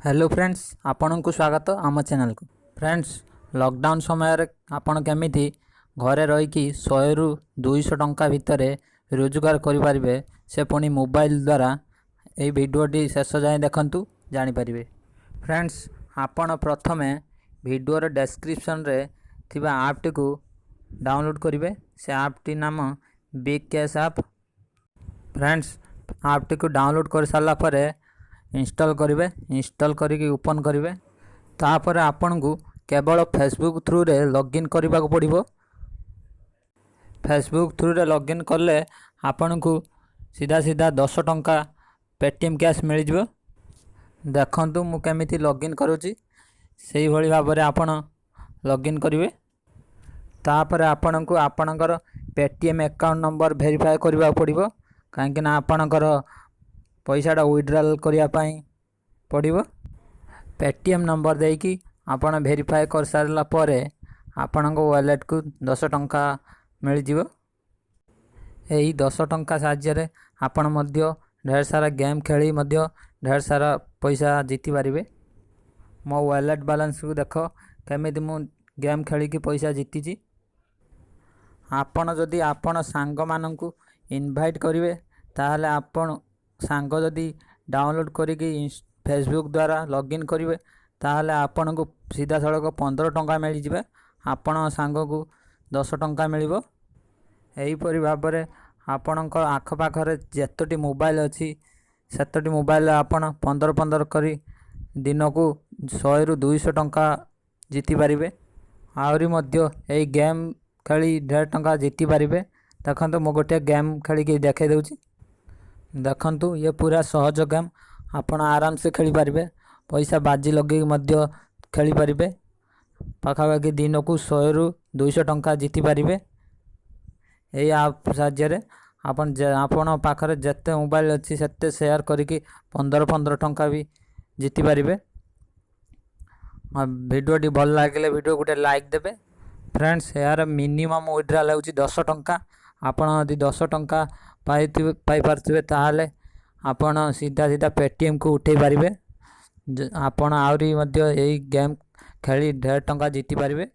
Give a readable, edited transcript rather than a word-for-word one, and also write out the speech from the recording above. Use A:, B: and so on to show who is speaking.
A: Hello friends, ଆପଣଙ୍କୁ ସ୍ୱାଗତ ଆମ ଚ୍ୟାନେଲକୁ। ଫ୍ରେଣ୍ଡସ୍, ଲକଡାଉନ୍ ସମୟରେ ଆପଣ କେମିତି ଘରେ ରହିକି 100ରୁ 200 ଟଙ୍କା ଭିତରେ ରୋଜଗାର କରିପାରିବେ, ସେ ପୁଣି ମୋବାଇଲ ଦ୍ୱାରା, ଏହି ଭିଡ଼ିଓଟି ଶେଷ ଯାଏଁ ଦେଖନ୍ତୁ, ଜାଣିପାରିବେ। ଫ୍ରେଣ୍ଡସ୍, ଆପଣ ପ୍ରଥମେ ଭିଡ଼ିଓର ଡେସ୍କ୍ରିପସନ୍ରେ ଥିବା ଆପ୍ଟିକୁ ଡାଉନଲୋଡ଼୍ କରିବେ। ସେ ଆପ୍ଟି ନାମ ବିଗ୍ କ୍ୟାସ୍ ଆପ୍। ଫ୍ରେଣ୍ଡସ୍, ଆପ୍ଟିକୁ ଡାଉନଲୋଡ଼୍ କରିସାରିଲା ପରେ ଇନଷ୍ଟଲ୍ କରିବେ। ଇନଷ୍ଟଲ୍ କରିକି ଓପନ୍ କରିବେ। ତାପରେ ଆପଣଙ୍କୁ କେବଳ ଫେସବୁକ୍ ଥ୍ରୁରେ ଲଗ୍ଇନ୍ କରିବାକୁ ପଡ଼ିବ। ଫେସବୁକ୍ ଥ୍ରୁରେ ଲଗ୍ଇନ୍ କଲେ ଆପଣଙ୍କୁ ସିଧା ସିଧା 10 ଟଙ୍କା ପେଟିଏମ୍ କ୍ୟାସ୍ ମିଳିଯିବ। ଦେଖନ୍ତୁ, ମୁଁ କେମିତି ଲଗ୍ଇନ୍ କରୁଛି, ସେଇଭଳି ଭାବରେ ଆପଣ ଲଗ୍ଇନ୍ କରିବେ। ତାପରେ ଆପଣଙ୍କୁ ଆପଣଙ୍କର ପେଟିଏମ୍ ଆକାଉଣ୍ଟ ନମ୍ବର ଭେରିଫାଏ କରିବାକୁ ପଡ଼ିବ, କାହିଁକିନା ଆପଣଙ୍କର ପଇସାଟା ୱିଡ୍ରଲ୍ କରିବା ପାଇଁ ପଡ଼ିବ। ପେଟିଏମ୍ ନମ୍ବର ଦେଇକି ଆପଣ ଭେରିଫାଏ କରିସାରିଲା ପରେ ଆପଣଙ୍କ ୱାଲେଟ୍କୁ 10 ଟଙ୍କା ମିଳିଯିବ। ଏହି 10 ଟଙ୍କା ସାହାଯ୍ୟରେ ଆପଣ ମଧ୍ୟ ଢେର ସାରା ଗେମ୍ ଖେଳି ମଧ୍ୟ ଢେର ସାରା ପଇସା ଜିତିପାରିବେ। ମୋ ୱାଲେଟ୍ ବାଲାନ୍ସକୁ ଦେଖ, କେମିତି ମୁଁ ଗେମ୍ ଖେଳିକି ପଇସା ଜିତିଛି। ଆପଣ ଯଦି ଆପଣ ସାଙ୍ଗମାନଙ୍କୁ ଇନଭାଇଟ୍ କରିବେ, ତାହେଲେ ଆପଣ ସାଙ୍ଗ ଯଦି ଡାଉନଲୋଡ଼୍ କରିକି ଫେସବୁକ୍ ଦ୍ୱାରା ଲଗ୍ଇନ୍ କରିବେ, ତାହେଲେ ଆପଣଙ୍କୁ ସିଧାସଳଖ 15 ଟଙ୍କା ମିଳିଯିବେ। ଆପଣ ସାଙ୍ଗକୁ 10 ଟଙ୍କା ମିଳିବ। ଏହିପରି ଭାବରେ ଆପଣଙ୍କ ଆଖପାଖରେ ଯେତୋଟି ମୋବାଇଲ ଅଛି, ସେତୋଟି ମୋବାଇଲରେ ଆପଣ 15 15 କରି ଦିନକୁ 100ରୁ 200 ଟଙ୍କା ଜିତିପାରିବେ। ଆହୁରି ମଧ୍ୟ ଏହି ଗେମ୍ ଖେଳି ଢେର ଟଙ୍କା ଜିତିପାରିବେ। ଦେଖନ୍ତୁ, ମୁଁ ଗୋଟିଏ ଗେମ୍ ଖେଳିକି ଦେଖାଇ ଦେଉଛି। ଦେଖନ୍ତୁ, ଇଏ ପୁରା ସହଜ ଗେମ୍। ଆପଣ ଆରାମସେ ଖେଳିପାରିବେ। ପଇସା ବାଜି ଲଗେଇକି ମଧ୍ୟ ଖେଳିପାରିବେ। ପାଖାପାଖି ଦିନକୁ 100ରୁ 200 ଟଙ୍କା ଜିତିପାରିବେ ଏଇ ଆପ୍ ସାହାଯ୍ୟରେ। ଆପଣ ଆପଣ ପାଖରେ ଯେତେ ମୋବାଇଲ ଅଛି, ସେତେ ସେୟାର କରିକି 15 15 ଟଙ୍କା ବି ଜିତିପାରିବେ। ଭିଡ଼ିଓଟି ଭଲ ଲାଗିଲେ ଭିଡ଼ିଓ ଗୋଟେ ଲାଇକ୍ ଦେବେ। ଫ୍ରେଣ୍ଡସ୍, ଏହାର ମିନିମମ୍ ୱିଡ୍ରାଲ୍ ହେଉଛି 10 ଟଙ୍କା। ଆପଣ ଯଦି 10 ଟଙ୍କା ପାଇଥିବେ, ପାଇପାରୁଥିବେ, ତାହେଲେ ଆପଣ ସିଧା ସିଧା ପେଟିଏମ୍କୁ ଉଠାଇ ପାରିବେ। ଆପଣ ଆହୁରି ମଧ୍ୟ ଏଇ ଗେମ୍ ଖେଳି ଢେର ଟଙ୍କା ଜିତିପାରିବେ।